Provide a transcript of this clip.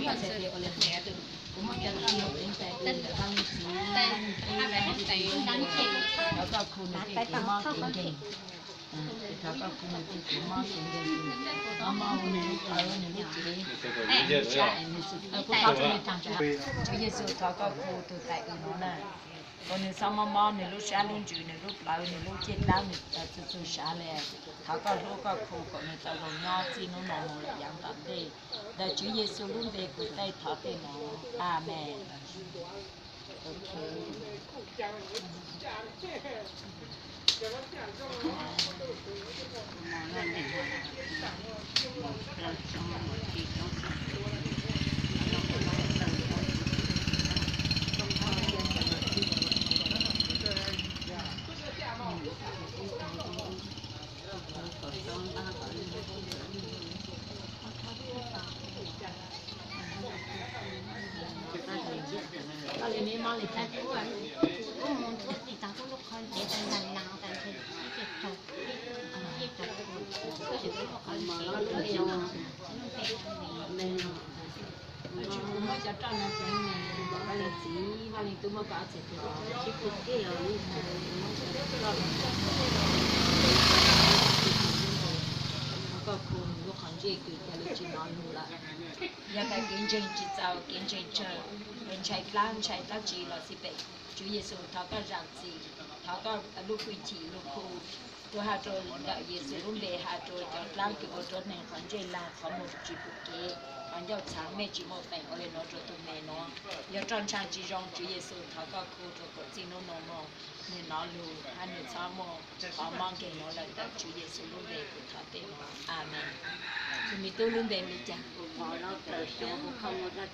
Kuv muaj cov tij ntawm Vaj Leej Txiv, thov koj khu nws tej kev mob kev nkeeg, thov koj khu nws tej kev mob kev nkeeg, mob mob nws lub plawv nws lub cev, nws sab es nws xwm txheej kuj tau txoj me tag nrho. Tswv Yexus thov koj khu tus tais W no na, kom nws txhob mob mob nws lub sab lub ntsws nws lub plawv nws lub caj dlaab nws txhua txhua sav li. Thov koj hlub koj khu kom nws tau zoo nyob txij hnub no mus lawm yav tom ntej. Ntawm Tswv Yexus lub npe kuv tej thov tej no, Amees. Kuv muab cov roj no ceev me, Vaj Leej Txiv, Vaj Leej Tub muab koj ob txhais tes sib pug kiag, thov koj khu nws lub qhov ntsej kws ca le tsis hnov lus lawm. Yog tias kev ntseeg tsis txaus, kev ntseeg tsawg, ntshai dlaab ntshai dlaab tsi los xij peem, Tswv Yexus thov koj zam txim, thov koj lub hwj chim lug khu, kuv has rua ntawm Yexus lub npe has rua cov dlaab kws ua rua neeg qhov ntsej lag qhov muag tsis pum kev, qhov ncauj txhaav, mej tsis muaj peem ua le nuav rua tug me nuav. Yog roj ntsha tsis zoo, Tswv Yexus thov koj khu rua kom txij nub nuav moog nwg nov lug hab nwg txhob muaj qhov mob nkeeg nuav lawm. Ntawm Tswv Yexus lub npe kuv thov tej nuav, Amees. Tus me tub lub npe li cas? Kuv Pov Lauj, kuv kho muaj zaj